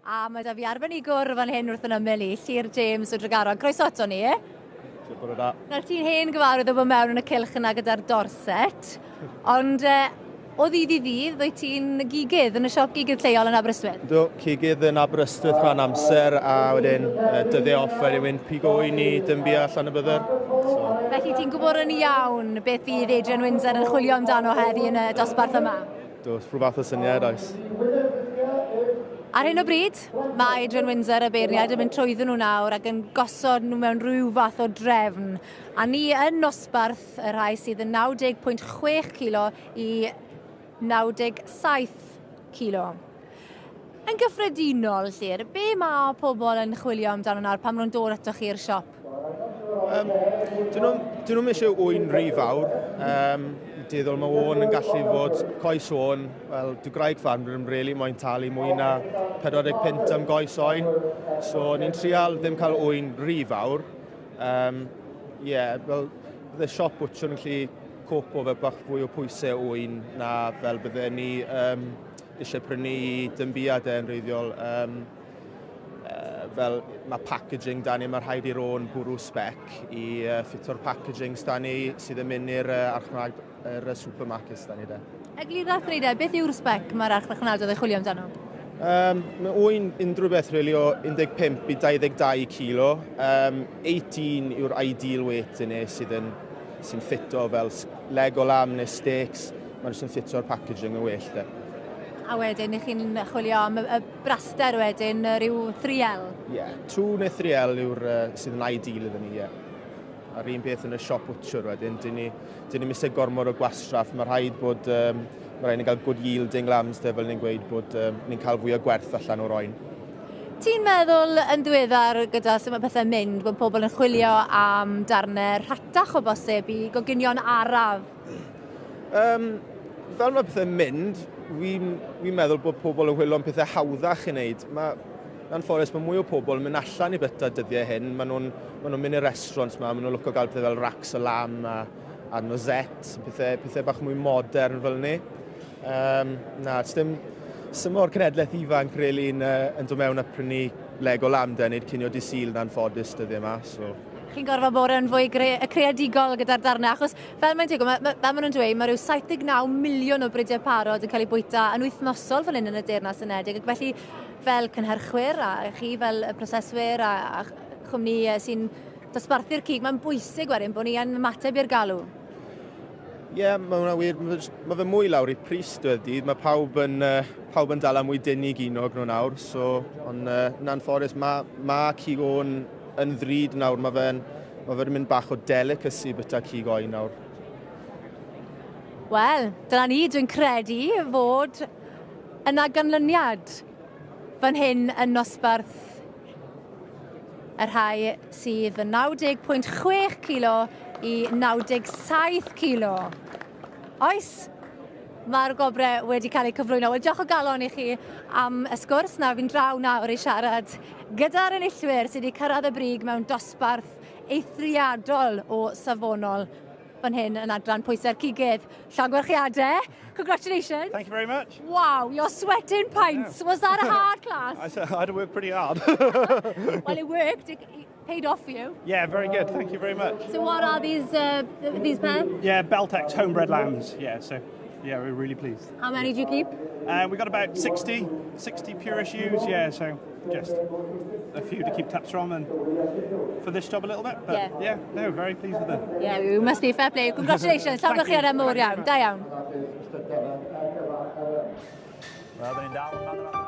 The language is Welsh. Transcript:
A mae da fi arbenigwr fan hyn wrth yn ymyl i, Llyr James o Dregaron. Croeso ato ni. Diolch, bore da. Nawr ti'n hen gyfarwydd o bod mewn yn y cylch yna gyda'r Dorset, ond o ddydd i ddydd, wyt ti'n gigydd yn y siop gigydd lleol yn Aberystwyth? Do, cigydd yn Aberystwyth rhan amser a wedyn dyddiau off wedyn mynd pigo oen i Dynbi a Llanybydder. So. Felly ti'n gwybod yn iawn beth fydd Adrian Windsor yn chwilio amdano heddi yn y dosbarth yma? Do, rhyw fath o syniad, oes. Ar hyn o bryd, mae Adrian Windsor, y beirniad, yn mynd trwyddyn nhw nawr ac yn gosod nhw mewn rhyw fath o drefn. A ni yn nosbarth y rhai sydd yn 90.6 kilo i 97 kilo. Yn gyffredinol, Llyr, be mae pobl yn chwilio amdano nawr pan maen nhw'n dod atoch chi i'r siop? Dyn nhw'm eisiau ŵyn rhy fawr. Dueddol mae ôn yn gallu fod coes ôn, wel, dwi Graig Farm ddim really moyn talu mwy na 40 punt am goes oen. So ni'n trial ddim cael ŵyn rhy fawr. Yeah, wel, bydde siop bwtshwr yn gallu copo fe bach fwy o pwysau ŵyn na fel bydde ni eisiau prynu i Dynbia de yn wreiddiol. Fel mae packaging da ni, mae rhaid i'r ôn bwrw spec i ffito'r packaging da ni sydd yn mynd i'r archfarchnad, yr supermarkets da ni de. Eglura wrth ni de, beth yw'r spec mae'r archfarchnadoedd yn chwilio amdano? Mae ŵyn unrhyw beth really o 15 i 22 kilo. 18 yw'r ideal weight i ni sydd yn sy'n ffito fel leg o lamb neu steaks. Mae'n jyst yn ffito'r packaging yn well de. A wedyn, i chi'n chwilio am y braster wedyn, rhyw 3L? Ie, yeah, 2 neu 3L yw'r sydd yn ideal iddyn ni, ie. Yeah. A'r un peth yn y siop butcher wedyn, dyn ni, dyn ni eisiau gormod o gwastraff. Mae rhaid bod, mae rhaid ni gael good yielding lambs, de, fel ni'n gweud, bod ni'n cael fwy o gwerth allan o'r oen. Ti'n meddwl yn ddiweddar gyda sut mae pethau'n mynd, bod pobl yn chwilio am darnau rhatach o bosib i goginio'n araf? Fel mae pethau'n mynd, fi'n meddwl bod pobl yn chwilio am pethau hawddach i wneud. Mae, anffodus, mae mwy o pobl yn mynd allan i byta dyddiau hyn. Maen nhw'n ma nhw mynd i'r restaurants ma, maen nhw'n lwco gael pethau fel racks o lamb a noisette, pethau bach mwy modern fel ni. Na, dim, sim o'r cenedlaeth ifanc really yn dod mewn a prynu leg o lamb de, wneud cinio dydd Sul yn anffodus dyddiau yma. So. Chi'n gorfod bod yn fwy creadigol gyda'r darnau, achos fel mae'n digwydd, fel maen nhw'n dweud, mae rhyw 79 miliwn o brydiau parod yn cael eu bwyta yn wythnosol fan hyn yn y Deyrnas Unedig, ac felly fel cynhyrchwyr a chi fel y proseswyr a chwmni sy'n dosbarthu'r cig, mae'n bwysig wedyn bod ni yn ymateb i'r galw. Ie, yeah, mae hwnna wir. Mae fe mwy lawr i pris diwedd dydd. Mae pawb yn dala mwy dyn i ginog nhw nawr. So, ond yn anffodus, mae cig oen yn ddrud nawr. Mae fe'n ma fe mynd bach o delicacy byta cig oen nawr. Wel, dyna ni, dwi'n credu fod yna ganlyniad fan hyn yn nosbarth y rhai sydd yn 90.6 kilo i 97 kilo. Oes, mae'r gwobrau wedi cael eu cyflwyno. Wel, diolch o galon i chi am y sgwrs. Na, fi'n draw nawr i siarad gyda'r enillwyr sydd wedi cyrraedd y brig mewn dosbarth eithriadol o safonol fan hyn yn adran pwysau'r cigydd. Llongyfarchiadau. Congratulations. Thank you very much. Wow, you're sweating pints. Yeah. Was that a hard class? I had to work pretty hard. Well, it worked. It paid off for you. Yeah, very good. Thank you very much. So what are these pair? Yeah, Beltex homebred lambs. Yeah, so yeah, we're really pleased. How many do you keep? We got about 60 purish ewes. Yeah, so just a few to keep taps from and for this job a little bit. But yeah, no, very pleased with it. Yeah, you must be, fair play. Congratulations. Llongyfarchiadau mowr iawn. Da iawn. Wel, dyn ni'n dal.